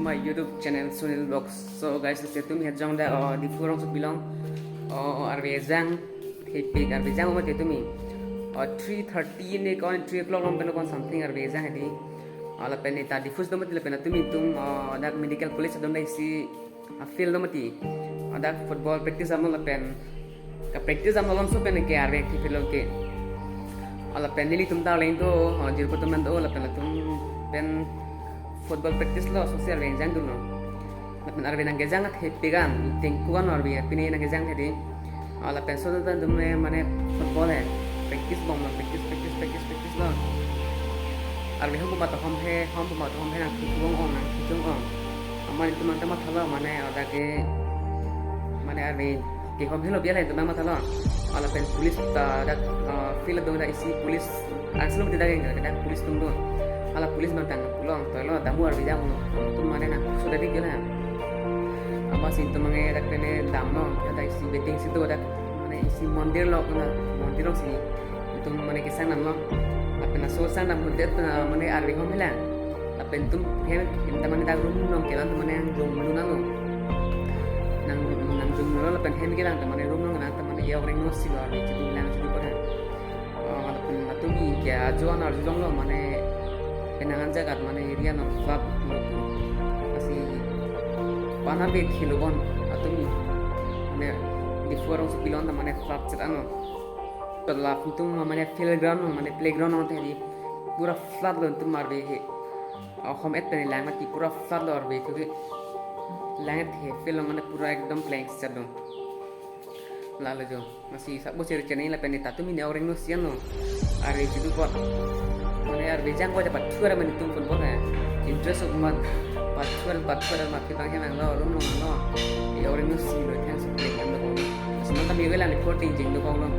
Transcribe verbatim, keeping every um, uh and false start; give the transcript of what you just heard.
My YouTube channel Sunil Vlogs. So guys, nelitum hejong dak, oh, Diphu rongsopi along, oh, arve jang, thepik arve jang mati tumi. Oh, three thirty ne kon, three o'clock along pen kon something arve jang hedi. Oh, lapen neta Diphu do mati lapen tumi tum, oh, dak medical college do na isi, ah, field do mati. Oh, dak football practice damlo lapen ka practice damlo alonso pen ke arve ke field along ke. Oh, lapen nelitum ta arleng do, oh, jirpo atum an do, lapen latum pen football practice lo, sosi arve jang dunlo. Lapen arve nangkejang thepik an, tengku an arve pine nangkejang hedi. Oh, lapen so ta dum mane football he. Practice bomlo, practice, practice, practice, practice lo. Arve hom puma to hom he, hom puma to hom he nangkejong ong, nangkejong ong. Amat itum mangta mathalo mane, oh, dak ke mane arve kehom helo biar itum mathalo. Oh, lapen police ta dak, ah, field do dak isi police, ah, selo dak ke dak police atum do. Hala police abang tang pulo, toilo, damu arve jang lo. Itum mane nangsodet ik la. Amatsi itum mane dak pene damlo, dak isi betting si do dak, mane isi mondir lo, na mondir lo si itum mane kesang damlo. Lapen laso sang dam hudet, ah, mane arve hom hela. Lapen itum hem, hem ta mane dak room along kelang ta mane nangjong lun nanglo. Nang, nangjong lun lo lapen hem kelang ta mane room along kelang ta mane e-ok rengnosi lo, arve chidu lang chidu pore. Oh, lapen latum ke ajo an arjulonglo mane penang an jagat mane area along flood lo. Lasi pan arve khelo bon atum mane Diphu rongsopi along ta mane flood chet anlo. Latum mane field ground mane playground along ta hedi pura flood lo, itum arve he. Oh, hom et pen lang mati pura flood lo arve ke. Lang et he field along mane pura ekdom pleng chet lo. Lalo jo. Lasi sabo seri channel lapen neta tumi ne e-ok rengnosi anlo. Arve chidu apot mane arve jang ko ja pathu ra mane itum football he. Interest ok mat pathu ra, pathu ra mat ke bang he nanglo, room along nanglo. E-ok rengnosi lo, thanks for playing, nanglo. Lasi non ta mi velan reporting jeng dokoklo.